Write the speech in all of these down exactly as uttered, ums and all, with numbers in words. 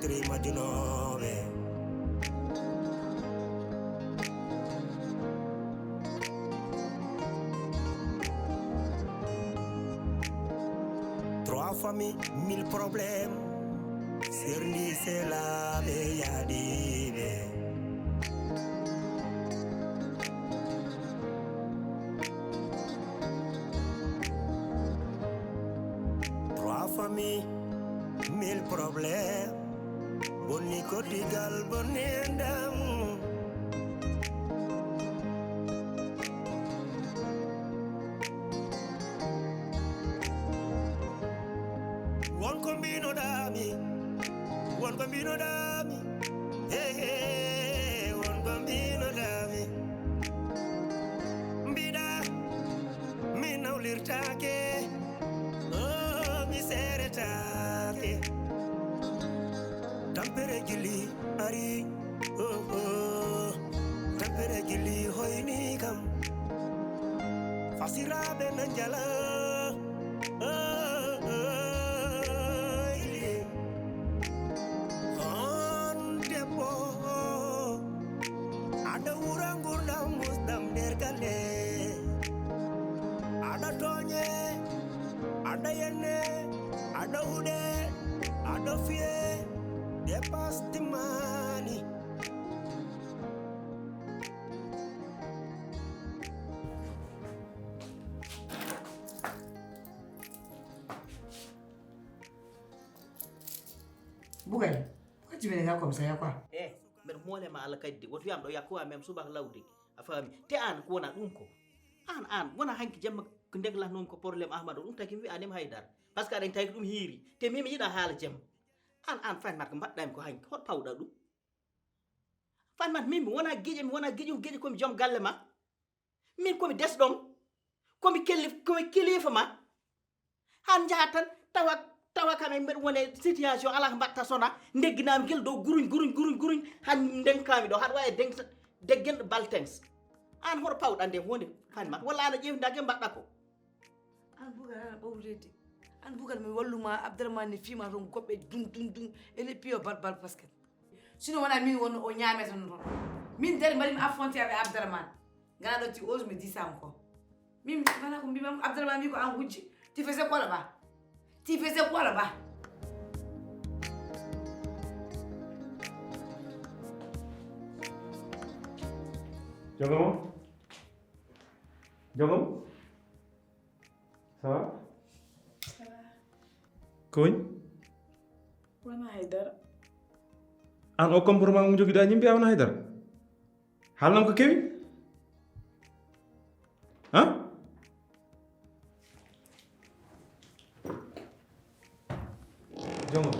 Trima junooɓe. Trois familles, mille problèmes. Serndi selaaɓe yaadiiɓe. Trois familles, mille problèmes. Bonni koddigal, bonni enɗam. Won ko mbinoɗaami, won ko mbinoɗaami. Hey, hey, won ko mbinoɗaami. Mbiɗa mi nawlirtaake, oh, mi seeretaake. Tampere jilli ari, oh, oh. Tampere jilli hoyni kam. Fasiraaɓe na njala, oh, oh, oh. On debbo, aɗa wura ngurdam musɗam nder galle. Aɗa tooñe, aɗa yenne, aɗa huɗe, aɗa fiye, dépasse timmaani. Bugal, ko jibine ga comme ça ya quoi. Eh, mbeɗa moole ma Allah kadi de. Woto wiyam ɗo yakkuwa même subaka lawde. A faami? Te aan ko wona ɗum ko. Aan, aan, wona hanki jemma ko ndeglatnoomi ko problème Ahmad o, ɗum tagi mi wiyaanima haydara. Parce que aɗa tawi ko ɗum hiiri. Te min mi yiɗa haala jemma. Aan, aan, Fatimata, ko mbaɗɗaami ko hanki. Hol pawɗa ɗum? Fatimata, min mi wona giƴo, mi wona giƴo, giƴo komi joom galle ma. Min komi desɗo ma. Komi kelli-, komi kilifa ma. Han njaha tan tawa, tawa kam e mbeɗa woni e situation alaa ko mbaɗta sona ndegginaami gel dow guruñ, guruñ, guruñ, guruñ, han ndenkami ɗo, haɗa wawi deng-, deggen baltens. Aan hoto pawɗa nde huunde Fatimata, walla aan a ƴeewinda ke mbaɗɗa ko? Aan Bugal aɗa ɓawlede. Aan Bugal mi walluma Abdourahmane ne fiima toon goɓɓe dun, dun, dun. Ene piyo bal, bal basket. Sinon wona min wonno o ñaameta no toon. Min dari mbaɗimi affronté avec Abdourahmane. Ngana ɗo tu oses me dis ça encore. Min mana ko mbimam Abdourahmane wi ko an wujji. Tu faisais quoi là-bas? Tu faisais quoi là-bas? Jogomo? Jogomo? Ça va? Ça va. Ko woni? Wona haydara. An o comportement mo jogiɗa ñimɓe a wona haydara? Haalnam ko kewi? Ha? Jomo.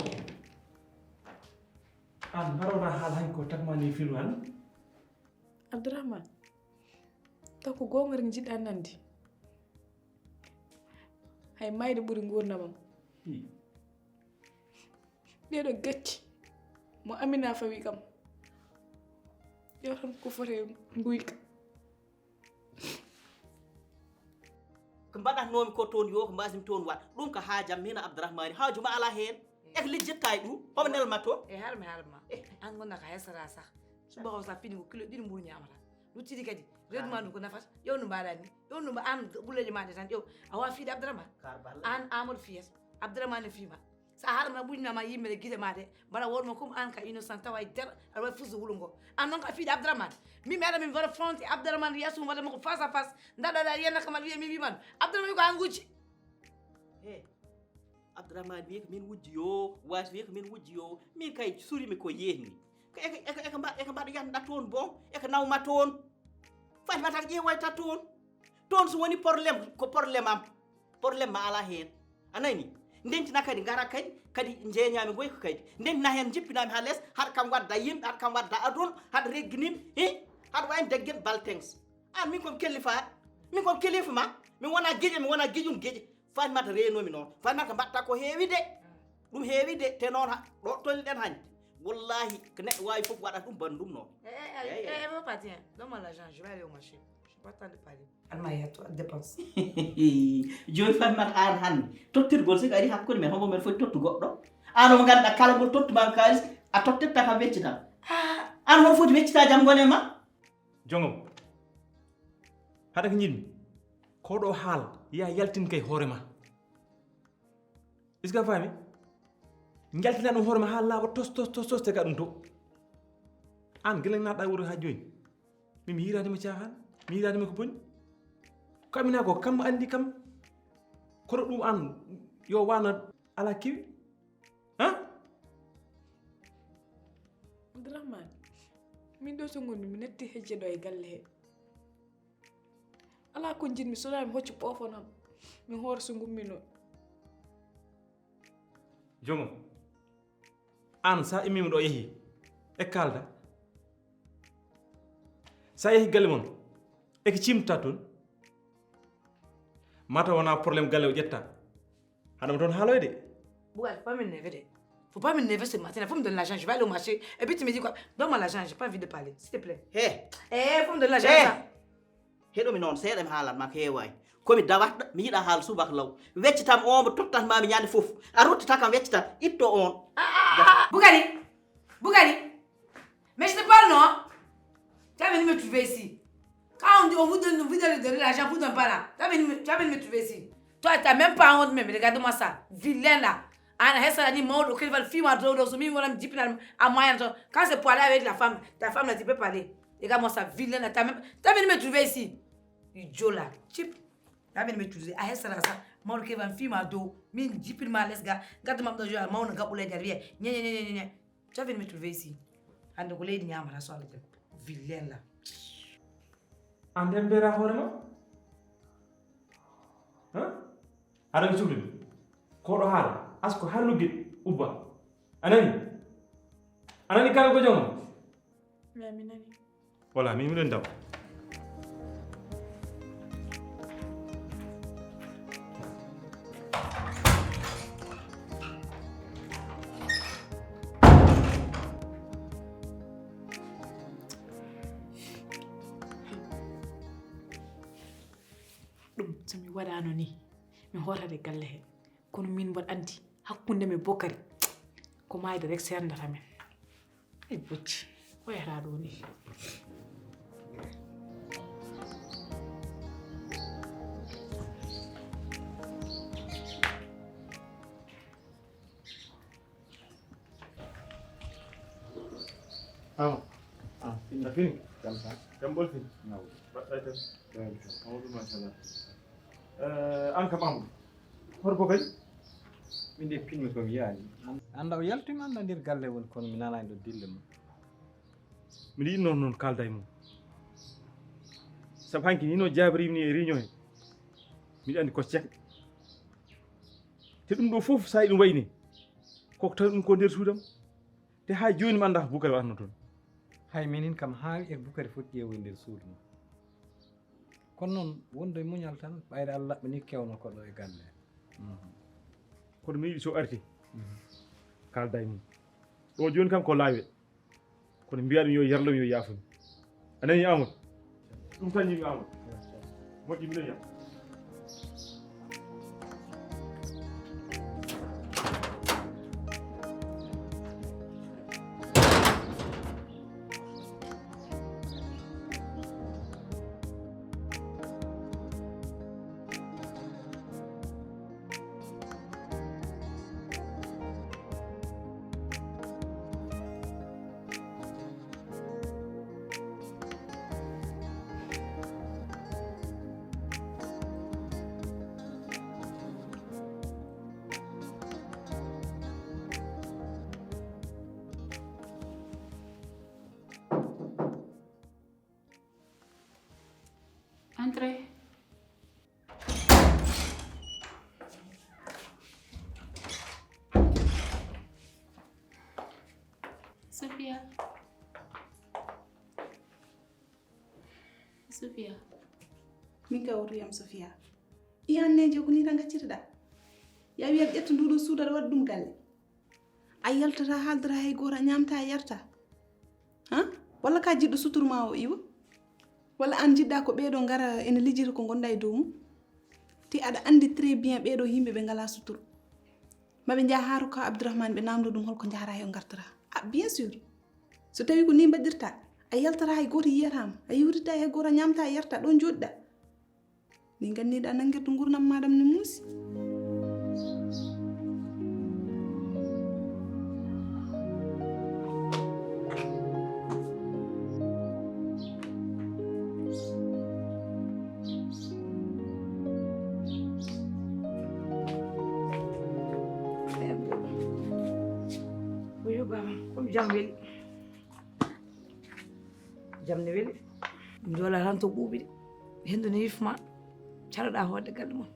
An mbaɗa wona haala hanki ko takma ni filu an? Abdourahmane, taw ko goonga rek njiɗɗa nande? Hay mayde ɓuri nguurndamam. Hi. Ɗeɗo gacce mo Amina fawi kam, yo tan ko foti e nguyka. Ko mbaɗatnoomi ko toon, yo ko mbasmi toon waɗ. Ɗum ko haajam, min Abdourahmane, haaju ma alaa heen. E ko lijjitta e ɗum, homo nelma toon. E harmi harma. Eh. An gonnda ko hesata sah. Subaka o sa fini ko kilo ɗiɗi mburu ñamata. Luttidi kadi. Reedu ma ndu ko nafata. Ƴeew no mbaɗa ni. Ƴeew no mba-, an ɓulleeje ma ɗe tan ƴeew. A wawa fiide Abdourahmane. An Amadou Fiyes. Abdourahmane ne fiima. Sa harma ɓuƴnama yimɓe ɗe gite ma ɗe. Mbaɗa wonma comme an ka innocent tawa e der. Aɗa wawi fusude wuuro ngo. An noon ka fiide Abdourahmane. Min mi ara min mbaɗa fronté Abdourahmane yeeso mum waɗa makko face à face. Ndaɗa ɗa yenna kamal wiye mi wiman. Abdourahmane ko an gujji. He. Abdourahmane wiye ko min wujji yo, Wasi wiye ko min wujji yo. Min kay surimi ko yehni. Ko eko, eko, eko mba-, eko mbaɗa yanɗa toon bon, eko nawma toon. Fatimata ko ƴeewoyta toon. Toon so woni problème, ko problème am. Problème ma alaa heen. A nani? Ndentina kadi, ngara kadi, kadi njeñaami ngoy ko kadi. Ndentina heen njippinaami haa les, haɗa kam wadda yimɓe, haɗa kam wadda aduna, haɗa regginimi, hi? Haɗa wayi deggen baltens. An min komi kellifa, min komi kelifa ma, min wona giƴe, min wona giƴum giƴe. Fatimata reenoomi noon. Fatimata mbaɗta ko heewi de. Ɗum heewi de, te noon ha, ɗo tolniɗen hannde. Wallahi, ko neɗɗo waawi fof waɗata ɗum banndum noon. Eh, eh, eh, eh, eh, papa, tiens, donne-moi l'argent, je vais aller au marché. Je n'ai pas le temps de parler. Alma, il y a trop de dépenses. Jooni Fatimata aan hannde. Tottirgol si ko ari hakkunde men, homo men foti tottu goɗɗo. Aan mo ngannduɗaa kala ngol tottu maa kaalis, a tottitta kam weccitam. Aan hoto foti weccita jam ngone ma. Jongom. Haɗa ko njiɗmi. Ko ɗo haal, ya yaltin kay hoore ma. Est-ce que a faami? Njaltina ɗum hoore ma haa laaɓa tos, tos, tos, tos, te ka ɗum to. Aan gila naɗa wuro haa jooni. Min mi yiɗaade ma caaxaan, mi yiɗaade ma ko boni. Ko amina ko, kam anndi kam. Kono ɗum aan yo waano ala kiwi. Ha? Abdourahmane, min ɗo so ngonmi, mi natti hejje ɗo e galle he. Alaa ko njiɗmi, so wonaa mi hoccu ɓoofonam, mi hoora so ngummi noon. Joomam, aan, so a immiima ɗo, yehi e kaalda, so a yehi galle mon, e ko ciimtata toon? Mataw wonaa problème galle o ƴetta. Haɗa mo toon haaloyde. Bouga, faut pas m'énerver de. Faut pas m'énerver ce matin. Faut me donner l'argent. Je vais aller au marché. Et puis tu me dis quoi? Donne-moi l'argent. J'ai pas envie de parler. S'il te plaît. He. Eh, faut me donner l'argent. He. Ça. Heɗomi noon seeɗa mi haalan ma ko heewaani. Ko mi dawatɗo, mi yiɗa haal subaka law. Weccitam o mo tottat ma mi ñande fof. A rottita kam weccitam, itto on. Ah, ah, ah, ah. Bougari. Bougari. Mais je te parle, non? Tu vas venir me trouver ici. Quand on dit, on vous donne, on vous donne de l'argent, vous donne pas là. Tu vas venir me, tu vas venir me trouver ici. Toi, t'as même pas honte même. Regarde-moi ça. Vilain là. Ana hesara ni mawɗo kadi wal fima dow ɗo so min wonam jippinal a moyen to. Quand c'est pour aller avec la femme, ta femme là, tu peux parler. Regarde-moi ça, vilain là. T'as même, tu vas venir me trouver ici. Idiot là. Chip. Laɓen mi tuusi a hesara sa mawɗo kewan fima dow min jippinma les ga. Gadda mam ɗo joa mawno gaɓɓulede aɗa wiya ñeñeñeñeñe. Cafin mi trouvé ici. Hande ko leydi ñamata so Allah jaɓi. Villela. An de mbera hoore ma. Ha? Aɗa mi suuɗi. Ko ɗo haala. Asko har lugge ubba. Anani? Anani kala ko jom? Wala min miɗen daw. Ɗum so mi waɗaano ni mi hootata e galle he. Kono min mboɗo anndi hakkunde men Bokari ko maayde rek seernata men. Ay bocci ko yahata ɗo ni. Ama. Ah, fini. Fini. Jam tan. Jam ɓolti. Naw. Baɗɗa jam. Jam tan. Mamadou machallah. Eh, an kam Amadou. Hoto ko kay? Min de pinmi ko mi yaani. Anda o yaltumi anda nder galle woni kono mi nanaani ɗo dille mum. Miɗo yiɗi noon noon kaalda e mum. Sabu hanki ni no jaabiri ni e réunion he. Miɗo andi ko cek. Te ɗum ɗo fof sa eɗum wayni. Koko tawi ɗum ko nder suudam. Te haa jooni mi anndaa ko Bukari waɗatnoo toon. Hay minin kam haawi e Bukari foti ƴeewoy nder suudu mum. Kono noon wonde muñal tan ɓayde Allah laɓɓini kewno ko ɗo e galle. Mhm. Kono mi yiɗi so arti. Mhm. Kaalda e mum. Ɗo jooni kam ko laawe. Kono mbiya ɗum yo yarlo mi yo yaafo mi. A nani Amadou? Ɗum tan yimɓe Amadou. Moƴƴi miɗo yam. Entrez. Sofia. Sofia. Min ka woto yam Sofia. Iyan nejo ko ni tan gaccirɗa. Ya wiyat ƴettu nduɗo suudu aɗa waɗa ɗum galle. A yaltata haaldata hay gooto a ñaamta a yarta. Ha? Walla ka jiɗɗo suturu ma o iwa? Walla an jiɗɗa ko ɓeeɗo ngara ene lijjita ko ngonɗa e dow mum? Te aɗa andi très bien ɓeeɗo yimɓe ɓe ngala suturu. Maɓe njaha haa to ka Abdourahmane, ɓe namndo ɗum holko njahata, he o ngartata. Ah, bien sûr. So tawi ko ni mbaɗirta, a yaltata, hay gooto yiyata ma. A yewtita, hay gooto a ñamta, a yarta, ɗon jooɗiɗa. Ni nganniɗa nanngirde nguurndam maaɗam ne muusi. Ko yoɓaama, comme jam weli. Jam ne weli. Joola tan to ɓuuɓi de. Henndu ne yifma. Caroɗa hoɗde galle mon.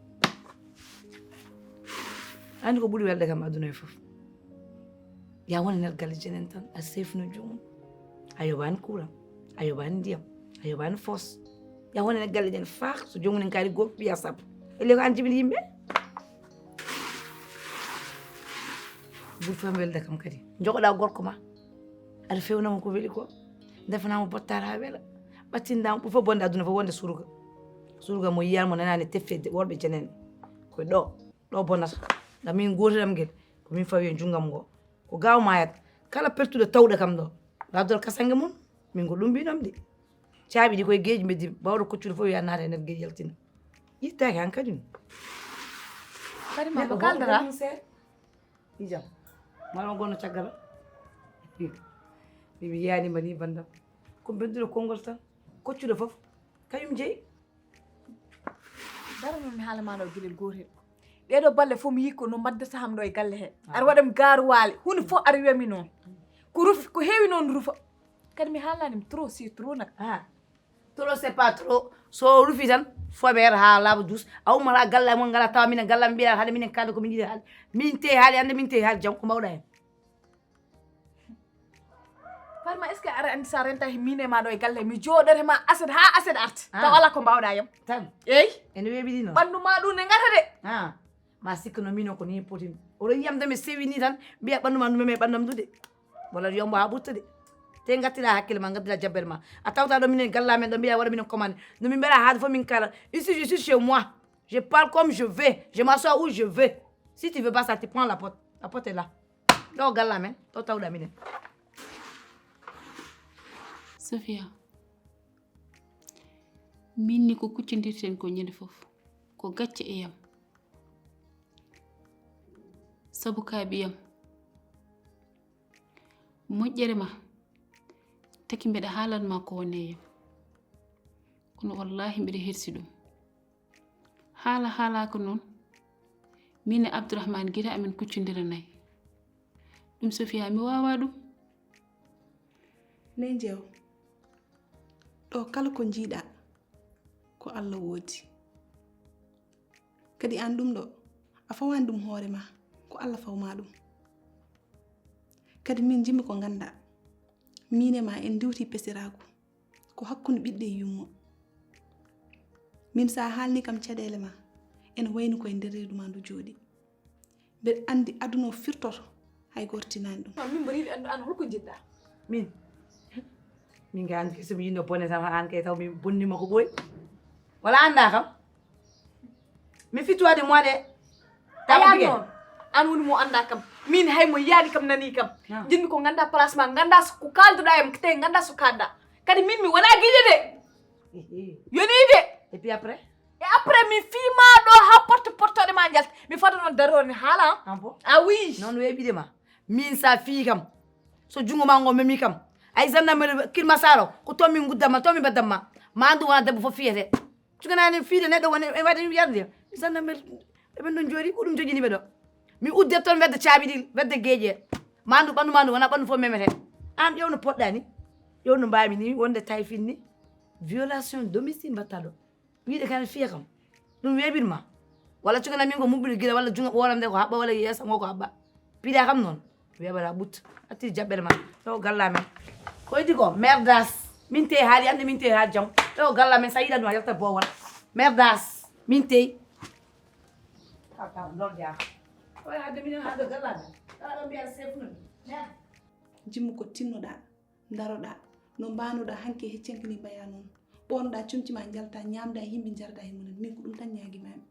Anndi ko ɓuri welde kam aduna e fof. Ya wona nder galle jenen tan, a sefno joomum. A yoɓani courant, a yoɓani ndiyam, a yoɓani foos. Ya wona nder galle jenen faa, so joomum en kaari goɗɗo ɓiya sappo. Ele ko an jibini yimɓe? Ɓuri fam welde kam kadi. Jogoɗa gorko ma. Aɗa fewnamo ko weli ko. Ndefanamo bottaar ha wela. Ɓattinɗamo ɓuri fof bonde aduna fof wonde surga. Surga mo yiyani mo nanani teffe worɓe jenen. Ko ɗo, ɗo bonata. Ngam min gotiram ngel. Ko min fawi e junngam ngo. Ko gaaw maayata. Kala pertuɗo tawɗo kam ɗo. Raddol kasange mum. Min ko ɗum mbiɗom de. Caabi ɗi koye geeji mbeddi. Bawɗo koccuɗo fof wiya naata e nder geeji yaltina. Yittaaki han kadi. Kadi ma mo kaldata. Ijam. Mala on gonno caggal. Mi mi yani mani bandam. Ko benduɗo konngol tan. Koccuɗo fof. Kañum jeyi. Dara noon mi haala ma ɗo gila gootel. Ɗeɗo balle fof mi yii ko no mbaddata ham ɗo e galle he. Aɗa waɗa mi gaaruwaale. Huunde fof aɗa wiya mi noon. Ko rufi, ko heewi noon rufa. Kadi mi haalani mi trop, c'est trop nak. Ah. Trop, c'est pas trop. So rufi tan, foɓere ha laaɓa dus. A ummata galle mon ngala tawa minen galle am mbiya hade minen kalde ko min yiɗi hade. Min tey haali hande, min tey haali jam, ko mbawɗa hen? Farma, est-ce que aɗa anndi sa renta he min e ma ɗo e galle, mi jooɗoto ma aset ha aset arta. Ah. Taw ala ko mbawɗa yam. Tan. Eyi. Ene weeɓi ɗi noon. Ɓanndu ma ɗum ne ngata de. Ah. Ma sikka no min o ko ni potimi. Oɗo yiyam de mi sewi ni tan, mbiya ɓanndu ma ɗum meme ɓanndam ɗude. Walla yombo ha ɓurtude. Te ngattira hakkille ma, ngattira jabbere ma. A tawta ɗo minen galla men ɗo mbiya waɗa minen commande. No min mbeɗa haade fof min kala. Ici, je suis chez moi. Je parle comme je veux. Je m'assois où je veux. Si tu veux pas ça, tu prends la porte. La porte est là. Ɗo galla men, ɗo tawɗa minen. Sofia, min ni ko kuccodirten ko ñande fof. Ko gacce e yam. Sabu ka ɓiyam. Moƴƴere ma, taki mbeɗa haalan ma ko woni e yam. Kono wallahi mbeɗa hersi ɗum. Haala haalaaka noon, min e Abdourahmane gila amin kuccondiranay. Ɗum Sofia, mi waawaa ɗum. Ney Jeew, ɗo kala ko njiiɗaa, ko Allah woodi. Kadi aan ɗum ɗo, a fawaani ɗum hoore ma, ko Allah faw ma ɗum. Kadi min njiɗmi ko nganndaa, miin e ma en ndiwtii pesiraagu, ko hakkunde ɓiɗɗo e yumma. Min so a haalnii kam caɗeele ma, ene wayni ko e nder reedu ma ndu jooɗii. Mbeɗa anndi aduna o firtoto, hay gooto tinaani ɗum. Min mboɗo yiɗi anndu aan holko njiɗɗaa? Min? Min kay anndi kay so mi yiɗno bone tan, aan kay taw mi bonnima ko ɓooyi. Wala anndaa kam? Mi fittuwaade mois de. A yaani noon? Aan woni mo anndaa kam. Min hay mo yiyaani kam nanii kam. Ah. Njiɗmi ko nganndaa place ma, nganndaa so ko kaalduɗaa e am, te nganndaa so kaalɗaa. Kadi min mi wonaa giƴe de. Ehe. Yonii de. Et puis après? E après mi fii ma ɗo ha porte portoɗe ma njalta. Mi fada noon daroore ne haala. Ah bon? Ah oui. Noon weeɓide ma. Min sa fii kam. So junngo ma ngo memi kam. Ay gendarmerie Kirmasaro, ko toon min nguddan ma, toon min mbaddan ma. Ma anndu wona debbo fof fiyete. Cukanani fiide neɗɗo woni e waɗde yarde. Gendarmerie, eɓe ɗon jooɗi, ko ɗum jojini ɓe ɗo. Mi udde toon wedde caabi ɗi, wedde geeƴe. Ma anndu ɓanndu ma ndu wona ɓanndu fof memete. Aan ƴeew no poɗɗa ni. Ƴeew no mbaami ni, wonde tayfin ni. Violation domicile mbaɗta ɗo. Wiide kan fiya kam. Ɗum weeɓir ma. Walla cukana min ko muɓɓiɗo gila walla jungo ɓooram nde ko haɓɓa walla yeesa ngo ko haɓɓa. Piɗa kam noon. Weeɓata ɓut. Atti jaɓɓere ma. Ɗo galla men. Ko idi ko merdas. Min te haali ande min te haali jam. Ɗo galla men sa yiɗa ɗum a yalta bowal. Merdas. Min te. Papa, ɗo jaa. Ko hadde minen hadde galla men. Kala ɗo mbiya chef nun. Jimmu ko tinnoɗa. Ndaroɗaa no mbaanoɗaa hanki e heccanki ni mbayaa noon. Ɓoornoɗaa comci maa njaltaa, ñaamdaa e yimɓe njardaa e munen. Min ko ɗum tan ñaagimaami.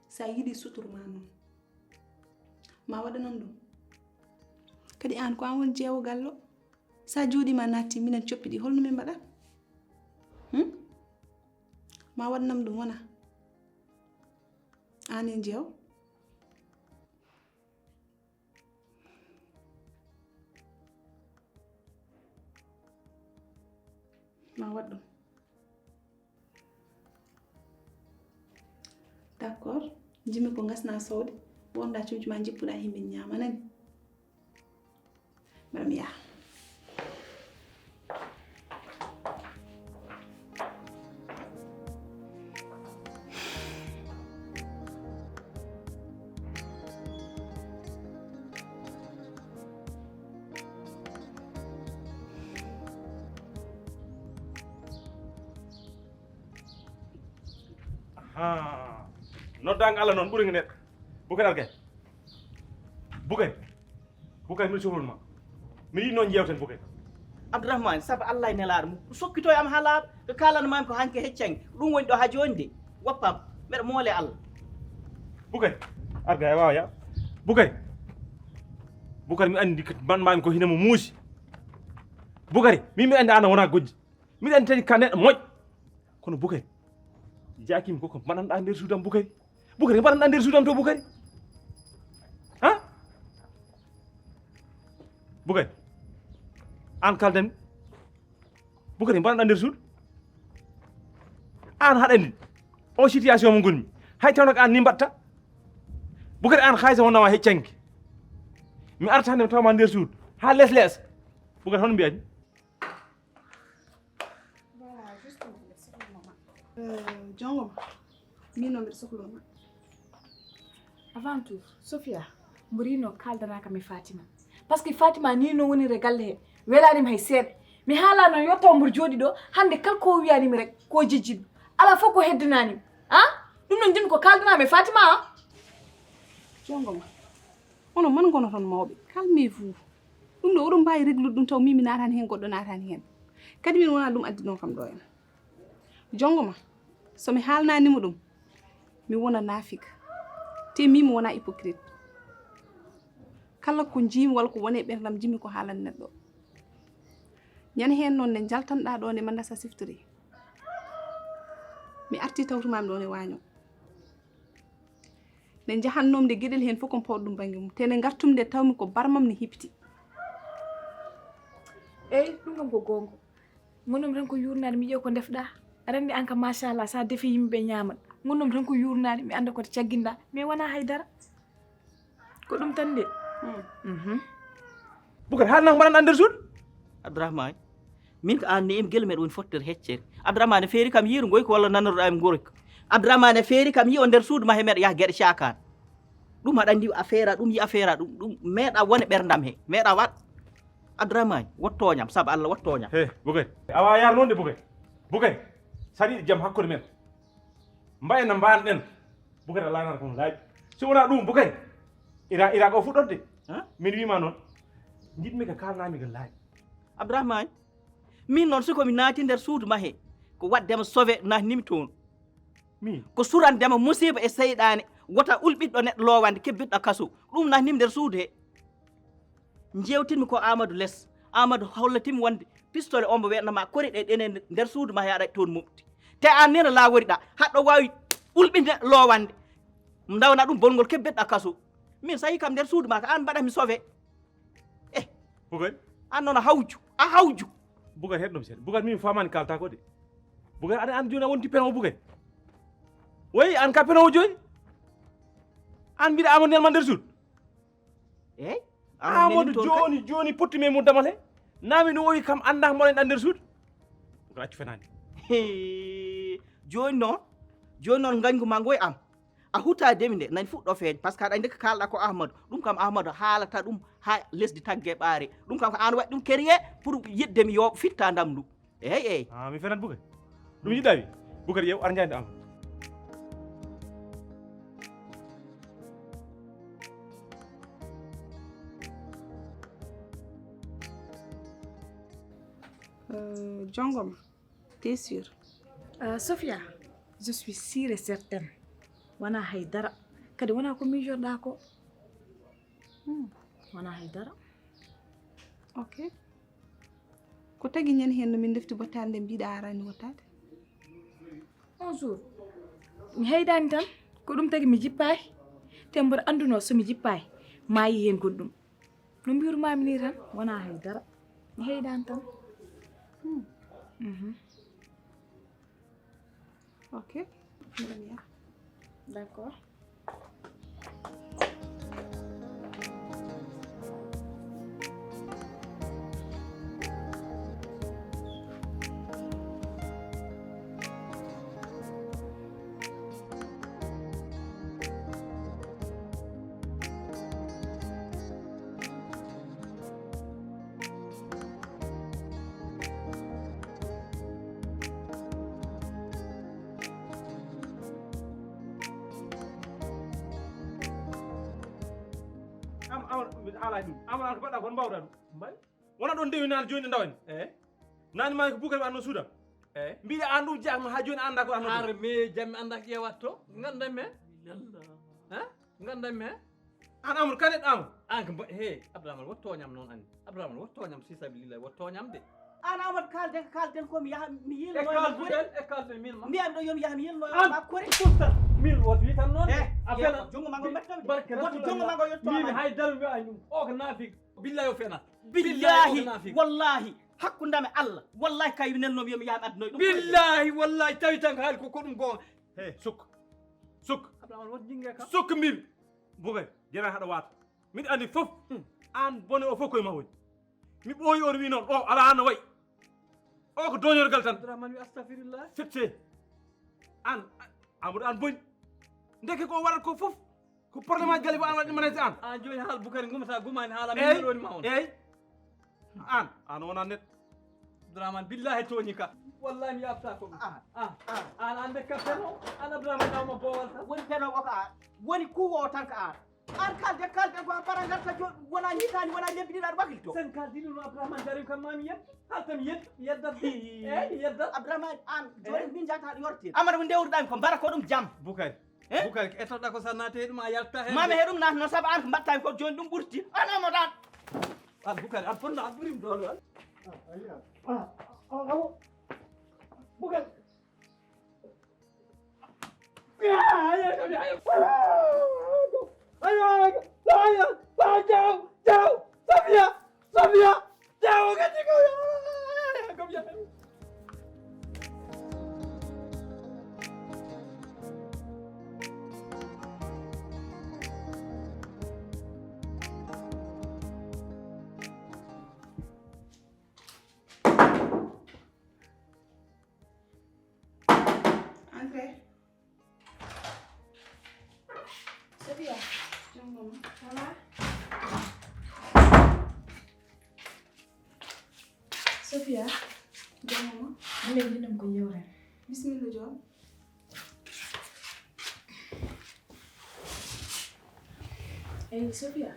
So a yiɗii sutur maa noon. Ma waɗanam ɗum. Kadi aan ko aan woni jeewo gallo. So a jooɗiima a naatti minen coppi ɗi, holno min mbaɗa? Hmm? Ma waɗanam ɗum wona. Aan en jeewo. Ma waɗ ɗum. D'accord, jimi ko ngasna sowde, wonda cuuji ma jippuɗa himɓe ñaama nani. Mbaɗa mi yaha. Ahaa. Noddaango Allah noon ɓuri nge neɗɗo. Bukar Argay. Bukar. Bukar, mbiɗa sohluno ma. Mi yiɗi noon njeewten, Bukar. Abdourahmane, sabu Allah e nelaaɗo mum. Sokkito e am haa laaɓa. Ko kaalanmaami ko hanki heccanki. Ɗum woni ɗo haa jooni de. Woppam. Mbeɗa moole Allah. Bukar. Argay, a waawa ya. Bukar. Bukar, mi anndi ko mbaɗ-maami ko hino mo muusi. Bukar, min mi anndi aan a wonaa gojji. Miɗa anndi tani ka neɗɗo moƴƴo. Kono Bukari, jaakimi ko ko mbaɗanɗaa nder suudu am Bukari. Bukari, mbaɗanɗaa nder suudu am to Bukari. Ha? Bukari, aan kaldan. Bukari, mbaɗanɗaa nder suudu. Aan haɗani o situation mo ngonmi. Hay tawno ko aan ni mbaɗta. Bukari, aan xaalis wonno ma heccanki. Mi arta hannde mi tawa ma nder suudu. Ha les les. Bukari, hono mbiyani? Voilà, justement, mbiɗa sohluno ma. Euh, jongo ma, min noon mbiɗa sohluno ma. Avant tout, Sofia, mbo rino kaaldanaa kam e Fatima. Parce que Fatima ni no woni e galle he, welaani mi hay seeɗa. Mi haalaa noon yotto mbo jooɗi ɗo, hannde kala ko wiyaani mi rek, ko jejjiɗo. Alaa fof ko heddanaani mi. Ha? Ɗum noon njiɗmi ko kaaldanaa mi e Fatima, ha? Jongo ma, onon man ngonoton mawɓe, calmez-vous. Ɗum ɗo, oɗon mbaawi reglude ɗum taw min mi naataani heen, goɗɗo naataani heen. Kadi min wonaa ɗum addinoo kam ɗo en. Jongo ma, so mi haalnaani mo ɗum, mi wona naafika. Te min mi wonaa hypocrite. Kala ko njiimi walla ko woni e ɓerndam njiɗmi ko haalan neɗɗo. Ñande heen noon nde njaltanɗaa ɗo nde Mandasa siftori. Mi artii tawtumaami ɗo nde waaño. Nde njahannoom nde geɗel heen fof ko mi pawɗo ɗum bannge mum. Te nde ngartum nde tawmi ko barmam ne hipiti. Eey, ɗum kam ko goonga. Ngonnomi tan ko yuurnaade, mi ƴeewa ko ndefɗaa. Aɗa anndi aan kam, machallah, so a defii yimɓe ɓe ñaama. Ngonnomi tan ko yuurnaade, mi annda ko to cagginɗaa. Mais wonaa hay dara. Ko ɗum tan de. Hmm. Mhm. Bukar, haalnaa ko mbaɗanɗaa nder suudu? Abdourahmane, min ko aan ne'imi gila mbeɗa woni fottere heccere. Abdourahmane, feeri kam yiiru ngoy ko walla nanaruɗaa mi ngoroy ko. Abdourahmane, feeri kam yi o nder suudu ma he mbeɗa yaha geɗe caakaan. Ɗum aɗa anndi affaire a ɗum yi affaire a ɗum, ɗum meeɗa wone ɓerndam he, meeɗa waɗ. Abdourahmane, wot tooñam, sabu Allah, wot tooñam. He, Bukari. Awa yaar noon de, Bukari. Bukari, saɗi jam hakkunde men. Mbaye no mbaanɗen. Bukari, a laanaata kono laaɓi. Si wonaa ɗum, Bukari, ira, ira ko fuɗɗorde. Ha? Min wiima noon, njiɗmi ko kaalnaami ko laaɓi. Abdourahmane, min noon, si ko mi naati nder suudu ma he, ko waɗde ma sauvé naatnimi toon. Min? Ko surande ma musiiba e seyɗaane, wota ulɓiɗɗo neɗɗo loowande, kebbitɗo kaso. Ɗum naatnimi nder suudu he. Njeewtinmi ko Amadou les. Amadou hollatimi wonde pistolet o mbo weɗna ma kori ɗe ɗene nder suudu ma he aɗa toon mofti. Te aan nena laaworiɗa, haɗɗo waawi ulɓinde loowande. Ndawna ɗum bongol kebbitɗa kaso. Min sahi kam nder suudu ma ka aan mbaɗa mi sauvé. Eh. Bukari? Aan noon a hawju, a hawju. Bukari, heɗɗo mi seeɗa. Bukari, min mi faamaani kaalta ko de. Bukari, aɗa anndi jooni a wonti peno Bukari. Woyi, aan ka peno jooni. Aan mbiɗa Amadou nelma nder suudu. Eey. Amadou jooni, jooni potti men mo damal he. Naami no wowi kam annda mboɗo en nder suudu. Ko accu fenaani. Hee, jooni noon, jooni noon ngañgu ma ngu e am. A hutaade mi nde, nani fuɗɗo feeñ, parce que aɗa anndi ko kaalɗa ko Ahmadou. Ɗum kam Ahmadou haalata ɗum haa lesdi tagge ɓaare. Ɗum kam ko aan waɗi ɗum keriye pour yiɗde mi yo fitta ndam ndu. Eey, eey. Ah, mi fenat Bukari. Ɗum yiɗa wi. Bukari, ƴeew, ar njaande am. Euh, jongoma, t'es sûr? Euh, Sofia, je suis sûre et certaine. Wonaa hay dara. Kadi wonaa ko miijorɗaa ko. Hmm, wonaa hay dara. Ok. Ko tagi ñande heen no min ndefti bottaade nde mbiɗa arani wottaade? Un jour, mi heydaani tan, ko ɗum tagi mi jippaaki. Te mboɗo anndunoo so mi jippaaki, maayi heen goɗɗum. No mbirumaami nii tan, wonaa hay dara. Mi heydaani tan. Hmm. Mhm. Ok. Mbiɗa mi yaha. D'accord. Am, am, mbiɗa haala e ɗum. Am, an ko mbaɗɗa kon mbawɗa ɗum. Mbay. Wona ɗon ndewi naan jooni ndawen. Eh? Naan ma ko Bukar anno suuda. Eh? Mbiɗa an ɗum jaam ha jooni anda ko anno. Har me jammi anda ko ƴeewatto. Ngandam me. Yalla. Ha? Ngandam me. An Amadou, kanet Amadou. An ko mba-, he, Abdourahmane, wot tooñam noon, anndi. Abdourahmane, wot tooñam, fi sabilillah, wot tooñam de. An Amadou, kaalden ko kaalden ko, mi yaha, mi yiilno e ma kori. E kaalden, min ma. Mbiyan ɗo yo mi yaha, mi yiilno ma kori. An, min wot witan noon de. Eh, a fena. Junngo ma ngo mbaɗta mi. Barke Rasulullah. Junngo ma ngo yetto. Min hay dal mi ay ɗum. O ko naafik. Billahi o fena. Billahi, o ko naafik. Wallahi, hakkunde am e Allah. Wallahi kay nelno mi yo mi yaha mi addunoy ɗum. Billahi, wallahi, tawi tan ko haali ko, ko ɗum goonga. He, suk. Suk. Abdourahmane, wot jinge kam. Suk mbimi. Bugay, jena haɗa wata. Miɗo andi fof. Hmm. An bone o fof koye ma woni. Mi ɓooyi on wi noon, o ala no wayi. O ko doñorgal tan. Abdourahmane wi astafirullah. Fette. An, Amadou an boni. Ndeke ko waɗat ko fof. Ko problème aji gale ko an waɗi manete an. An jooni haal Bukari ngum sa gumani haala min woni ma on. Eyyi. An, an wona net. Abdourahmane billahi tooñi ka. Wallahi mi yafta ko. Ah. Ah. An ande ka feno. An Abdourahmane nawma bowal tan. Woni feno o ko an. Woni kuwo o tan ko an. An kalde, kalde ko a bara ngarta jo-, wona ñiitaani, wona lebbi ɗiɗi aɗa wakilto. Sen kaldi ɗum Abdourahmane Darim kam mami yetto. Halta mi yetto, mi yeddat. Hi. Eyi, mi yeddat. Abdourahmane, an, jooni min jata aɗa yortin. Amara ko ndewruɗami ko mbara ko ɗum jam. Bukari. Eh? Bukari, etoɗa ko sa naate ɗum a yalta hen. Mami he ɗum naat noon sabu an ko mbaɗtami ko jooni ɗum ɓurti. An Amadou an. An Bukari, an fonno an ɓurim doole an. Ah, ayi, ah. Ah, ah, ah, Bukari. Entrez. Sofia, jonngoma. Voilà. Sofia, jonngoma. Minen minen ko yewren. Bismillah, Joom. Eyi, Sofia.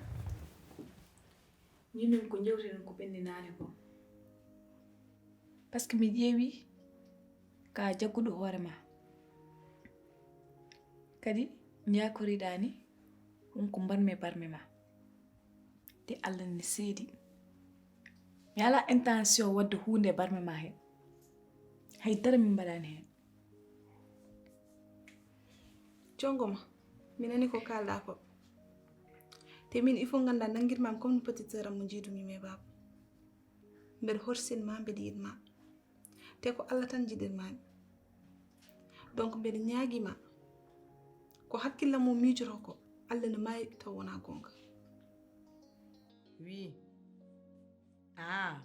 Minen ko njewteten ko ɓenndinaani ko. Parce que mi ƴeewi ka jagguɗo hoore ma. Kadi ñaakoriɗaa ni, ɗum ko mbarmi e barme ma. Te Allah ne seedi. Mi alaa intention waɗde huunde e barme ma heen. Hay dara min mbaɗaani heen. Jonngoma, mi nani ko kaalɗa ko. Te min, il faut ngannda nanngirmami comme no petite sœur am mo njiidumi mais baaba. Mbeɗa horsin ma, mbeɗa yiɗ ma. Te ko Allah tan njiɗirmami. Donc mbeɗa ñaagi ma. Ko hakkillam mum miijoto ko, Allah ne maayi taw wona goonga. Oui. Ah,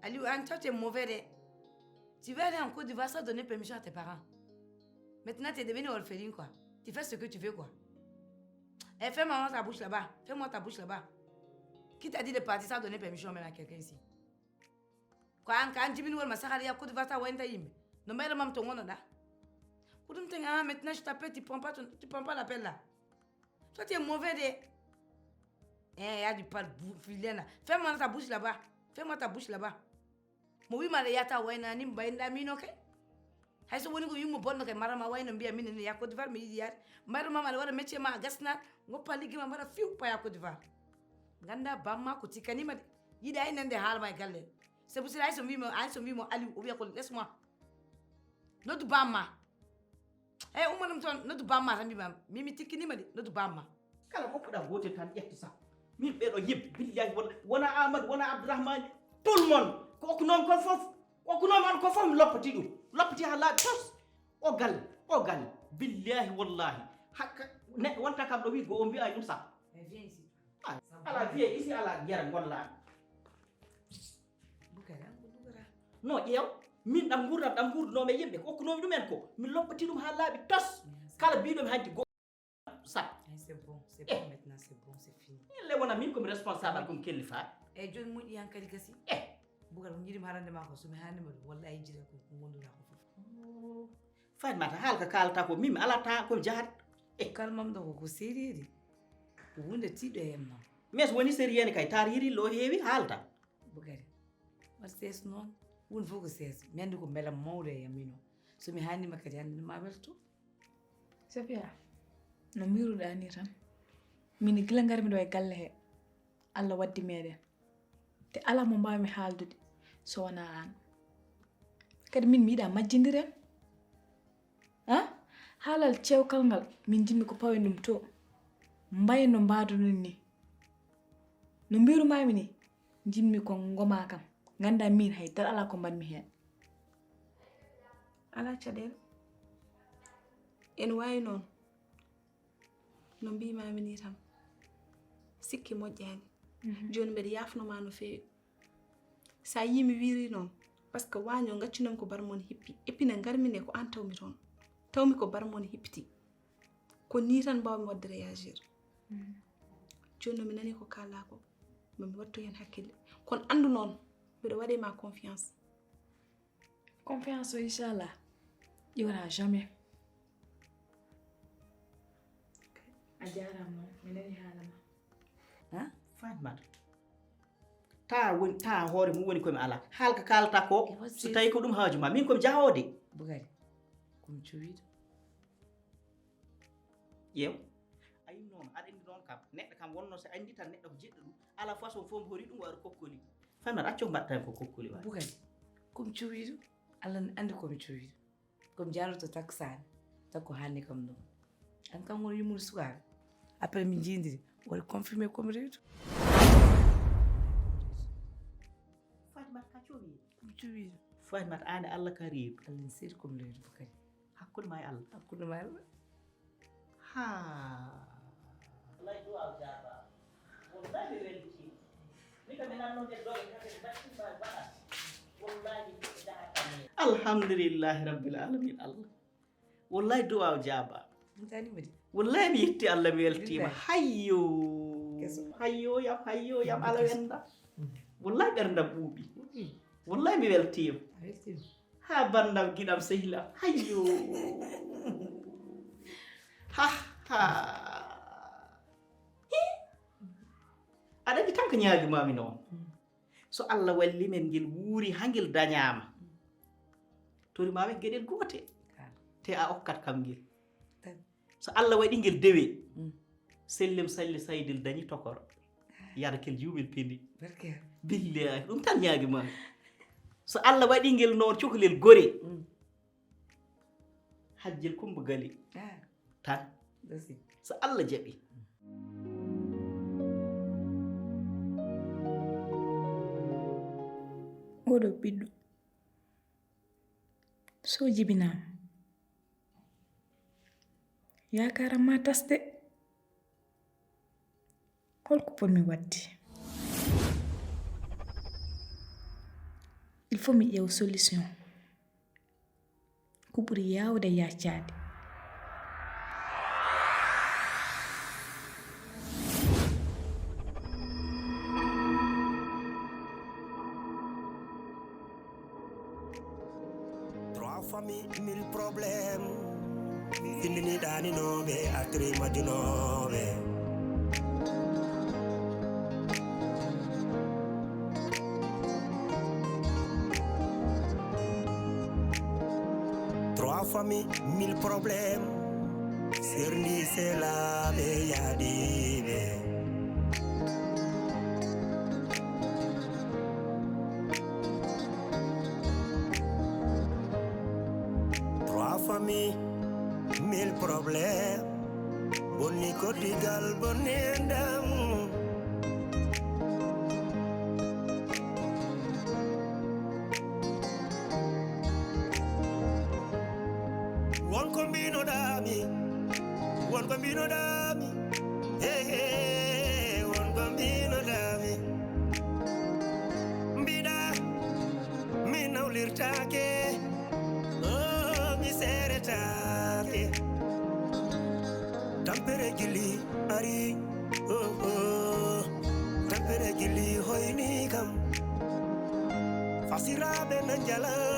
Aliou, Anne, toi, tu es mauvais, de. Tu vas aller en Côte d'Ivoire sans donner permission à tes parents. Maintenant, tu es devenu orpheline, quoi. Tu fais ce que tu veux, quoi. Eh, ferme-moi ta bouche là-bas. Ferme-moi ta bouche là-bas. Qui t'a dit de partir sans donner permission même à quelqu'un ici? Quoi, Anne, quand tu viens, ma sahara, ya Côte d'Ivoire, ça, ouais, t'as yimbe. Non, mais le maman, ton, on a. Kudum, t'es, ah, maintenant, je t'appelle, tu prends pas ton, tu prends pas l'appel, là. Toi, tu es mauvais, de. Eh, ya du pas le bou-, vilain, là. Ferme-moi ta bouche là-bas. Ferme-moi ta bouche là-bas. Mo wi mala yata wayna ni mbayinɗa min o kay. Hay so woni ko yumma bonno kay marama wayno mbiya minen ya Côte d'Ivoire mi yiɗi yaade. Mbayro mama aɗa waɗa métier ma a gasna. Goppa liggi ma mbaɗa fiw paya Côte d'Ivoire. Ngannda bamma ko tikkaniima de. Yiɗa e nande haala ma e galle. Sabu sira ay so mbimo, ay so mbimo Aliou, o wiya ko laisse-moi. Noddu bamma. Eyi, umma ɗum toon, noddu bamma tan, mbima, min mi tikkiniima de, noddu bamma. Kala goppuɗa gootel tan ƴettu sappo. Min ɓeɗo yimɓe, billahi wona, wona Amadou, wona Abdourahmane, tout le monde. Ko okkunoomi kon fof, ko okkunoomi on ko fof mi loppati ɗum. Loppati haa laaɓi tos. O galle, o galle. Billahi wallahi. Hakka, neɗɗo wonta kam ɗo wi go o mbiya ɗum sappo. Mais viens ici. Ah, ala viens ici, ala yara golla. Bukari, an ko dugara. No, ƴeew. Min ɗam ngurdam, ɗam ngurdunomi e yimɓe. Ko okkunoomi ɗum en ko. Min loppati ɗum haa laaɓi tos. Kala biɗomi hanti go sappo. Ay, c'est bon, c'est bon maintenant, c'est bon, c'est fini. Min le wona min komi responsable, komi kellifa. Eyi, jooni moƴƴi han kadi gasi. Eh. Bukari, ko jiɗimi harande ma ko, so mi haalnima ɗum, wallahi jira ko, ko gonduɗa ko fof. Oh. Fatimata, haala ka kaalata ko, min mi ala temps komi jahata. Eh. Kalmam ɗo ko, ko sérieux de. Ko hunde tiiɗo e yam noon. Mais so woni sérieux ne kay, tar yiri lo heewi haalta. Bukari, waɗ sees noon. Won fof ko sees. Mi anndi ko mbelam mawɗo e yam mino. So mi haalnima kadi hannde ma welto. Safiya, no mbiruɗa ni tan. Min gila ngarmi ɗo e galle he, Allah waddi meɗen. Te ala mo mbawmi haaldude so wona an. Kadi min mi yiɗa majjindiren. Ha? Haalal cewkal ngal min jinmi ko pawen ɗum to. Mbayen no mbaduɗon ni. No mbirumami ni, jinmi ko ngoma kam. Ngannda min hay dara ala ko mbaɗmi heen. Ala caɗeele. Ene waawi noon. No mbimami ni tan. Sikki moƴƴaani. Mhm. Jooni mbeɗa yaafnoma no feewi. Sa yii mi wiiri noon, parce que waaño ngaccunomi ko barmon hippi. Et puis ne ngarmi ne ko an tawmi toon. Tawmi ko barmon hippiti. Ko ni tan mbawmi waɗde réagir. Mhm. Jooni noon mi nani ko kaalɗa ko. Mami wattu heen hakkille. Kono anndu noon, mbeɗa waɗe ma confiance. Confiance o, inchallah, ƴiwata jamais. A jaaraama noon, mi nani haala ma. Ha? Fatmata. Ta woni, ta hoore mum woni komi ala. Haala ka kaalata ko, so tawi ko ɗum haaju ma. Min komi jahoode. Bukari, komi cuwiiɗo. Ƴeew. A yii noon, aɗa anndi noon kam. Neɗɗo kam wonno so anndi tan neɗɗo ko jiɗɗo ɗum. Ala façon fof mbo hori ɗum waɗa kokkoli. Fatmata, accu ko mbaɗta ko kokkoli waɗa. Bukari, komi cuwiiɗo. Allah ne anndi komi cuwiiɗo. Komi jaaroto takkusaan. Takko hannde kam ɗo. An kam woni yummude sukaaɓe. Après min jiidiri. Waɗi confirmé komi reedu. Fatmata ka cuwiiɗo. Komi cuwiiɗo. Fatmata, aan e Allah ka reedu. Allah ne seedi komi reedu Bukari. Hakkunde ma e Allah. Hakkunde ma e Allah. Ha. Wallahi du'a o jaaba. Wallahi mi welti. Mi kam mi nanno de doole kake battin ba baɗa. Wallahi mi jaha tan. Alhamdulillahi rabbil alamin Allah. Wallahi du'a o jaaba. Wallahi mi yetti Allah mi weltima. Hayyo. Hayyo yam, hayyo yam ala wenda. Wallahi ɓerdam ɓuuɓi. Wallahi mi weltima. Ha bandam giɗam sehlam. Hayyo. Ha ha. Hi. Aɗa anndi tan ko ñaagimami noon. So Allah walli men ngel wuuri ha ngel dañaama. Tori ma wen geɗel goote. Te a okkat kam ngel. So Allah waɗi ngel dewe. Sellem salli saydel dañi tokoro. Yara kel juumel pindi. Billahi ɗum tan ñaagimami. So Allah waɗi ngel noon cukalel gore. Hajjel Kumba Gali. Tan. So Allah jaɓi. Oɗo ɓiɗɗo so jibinaama yaakaaram ma tasde. Holko potmi waɗde? Il faut mi ƴeewa solution. Ko ɓuri yaawde yaccaade. Trois familles, mille problèmes. Findini ɗaninooɓe, attiri majjunooɓe. Trois familles, mille problèmes. Serndi selaaɓe yaadiiɓe. Mi, mille problème. Bonni koddigal, bonni enɗam. Won ko mbinoɗami, won ko mbinoɗami. Hey, hey, won ko mbinoɗami. Mbiɗa mi nawlirtaake. Oh, mi seretaake. Tampere gilli ari. Oh, oh. Tampere gilli hoyni kam. Fasiraaɓe na njala.